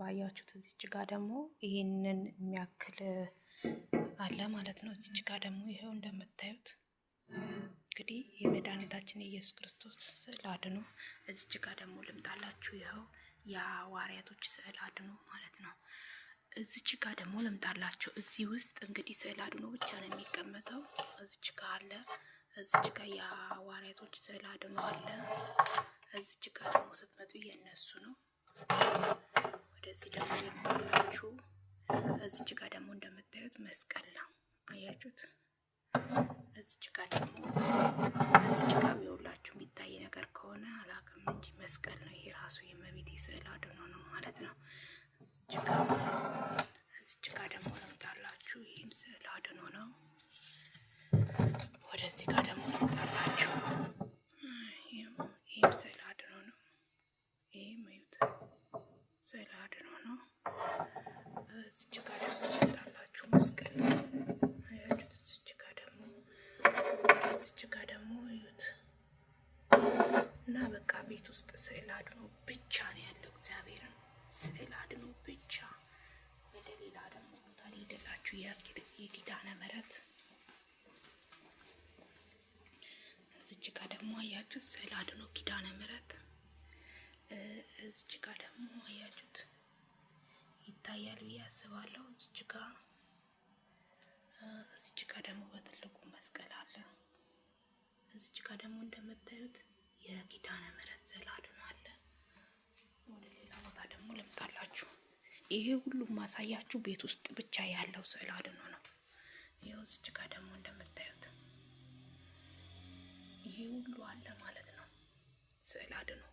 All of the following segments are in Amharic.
አያችሁት? እዚች ጋ ደግሞ ይህንን የሚያክል አለ ማለት ነው። እዚች ጋ ደግሞ ይኸው እንደምታዩት እንግዲህ የመድኃኒታችን የኢየሱስ ክርስቶስ ስዕል አድኖ። እዚች ጋ ደግሞ ልምጣላችሁ። ይኸው የሐዋርያቶች ስዕል አድኖ ማለት ነው። እዚች ጋ ደግሞ ልምጣላችሁ። እዚህ ውስጥ እንግዲህ ስዕል አድኖ ብቻ ነው የሚቀመጠው። እዚች ጋ አለ። እዚች ጋ የሐዋርያቶች ስዕል አድኖ አለ። እዚች ጋ ደግሞ ስትመጡ የእነሱ ነው። ወደዚህ ደግሞ ልምጣላችሁ። እዚች ጋ ደግሞ እንደምታዩት መስቀል ነው። አያችሁት? እዚች ጋ ደግሞ እዚች ጋ የሚውላችሁ የሚታይ ነገር ከሆነ አላውቅም እንጂ መስቀል ነው። ይሄ ራሱ የእመቤቴ ስዕል አድኖ ነው ማለት ነው። እዚች ጋ ደግሞ ልምጣላችሁ። ይህም ስዕል አድኖ ነው። ወደዚህ ጋ ደግሞ ልምጣላችሁ። ይህም ስዕል አድኖ ነው። ይህም እዩት፣ ስዕል አድኖ ነው። እዚች ጋ ደግሞ ልምጣላችሁ፣ መስቀል ነው። አያችሁት? እዚች ጋ ደግሞ እዚች ጋ ደግሞ እዩት እና በቃ ቤት ውስጥ ስዕል አድኖ ብቻ ነው ያለው። እግዚአብሔርን ስዕል አድኖ ብቻ። ወደ ሌላ ደግሞ ቦታ ሊሄድላችሁ የኪዳነ ምሕረት እዚች ጋ ደግሞ አያችሁት ስዕል አድኖ ኪዳነ ምሕረት። እዚች ጋ ደግሞ አያችሁት ይታያል ብዬ አስባለሁ። እዚች ጋ ደግሞ በትልቁ መስቀል አለ። እዚች ጋ ደግሞ እንደምታዩት የኪዳነ ምሕረት ስዕል አድኖ አለ። ወደ ሌላ ቦታ ደግሞ ልምጣላችሁ። ይሄ ሁሉ ማሳያችሁ ቤት ውስጥ ብቻ ያለው ስዕል አድኖ ነው። ይኸው እዚች ጋ ደግሞ እንደምታዩት ይሄ ሁሉ አለ ማለት ነው። ስዕል አድኖ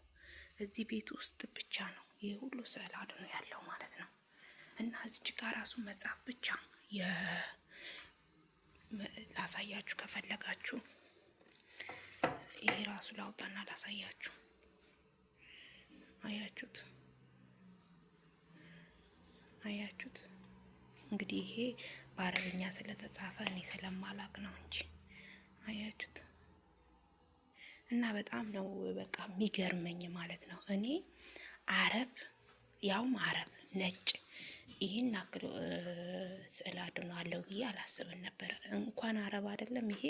እዚህ ቤት ውስጥ ብቻ ነው ይሄ ሁሉ ስዕል አድኖ ያለው ማለት ነው። እና እዚች ጋ ራሱ መጽሐፍ ብቻ ላሳያችሁ ከፈለጋችሁ ይሄ ራሱ ላውጣና ላሳያችሁ። አያችሁት? አያችሁት? እንግዲህ ይሄ በአረብኛ ስለተጻፈ እኔ ስለማላቅ ነው እንጂ አያችሁት? እና በጣም ነው በቃ የሚገርመኝ ማለት ነው። እኔ አረብ ያውም አረብ ነጭ ይህን አክሎ ስዕል አድኖ አለው ብዬ አላስብም ነበር። እንኳን አረብ አይደለም ይሄ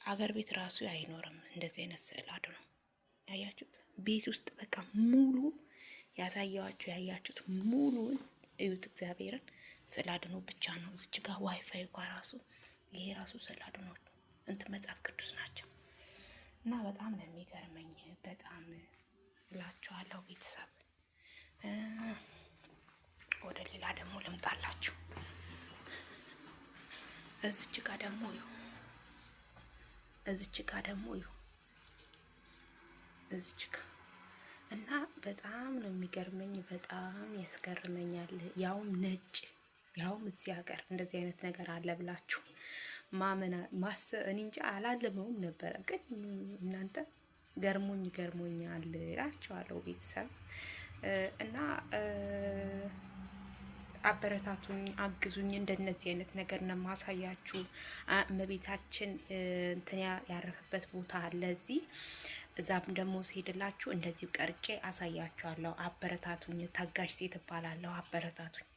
አገር ቤት ራሱ አይኖርም እንደዚህ አይነት ስዕል አድኖ። ያያችሁት ቤት ውስጥ በቃ ሙሉ ያሳየዋችሁ ያያችሁት ሙሉውን እዩት። እግዚአብሔርን ስዕል አድኖ ብቻ ነው። እዚች ጋር ዋይፋይ ኳ ራሱ ይሄ ራሱ ስዕል አድኖ እንትን መጽሐፍ ቅዱስ ናቸው። እና በጣም ነው የሚገርመኝ። በጣም እላችኋለሁ ቤተሰብ። ወደ ሌላ ደግሞ ልምጣላችሁ። እዚች ጋ ደግሞ እዩ፣ እዚች ጋ ደግሞ እዩ፣ እዚች ጋ እና በጣም ነው የሚገርመኝ። በጣም ያስገርመኛል። ያውም ነጭ ያውም እዚህ ሀገር እንደዚህ አይነት ነገር አለ ብላችሁ ማመና ማሰብ እኔ እንጃ አላለመውም ነበረ፣ ግን እናንተ ገርሞኝ ገርሞኛል እላችኋለሁ ቤተሰብ። እና አበረታቱኝ፣ አግዙኝ። እንደነዚህ አይነት ነገር ነው ማሳያችሁ። እመቤታችን እንትን ያረፈበት ቦታ አለ እዚህ። እዛም ደግሞ ሲሄድላችሁ እንደዚሁ ቀርጬ አሳያችኋለሁ። አበረታቱኝ። ታጋሽ ሴት እባላለሁ። አበረታቱኝ።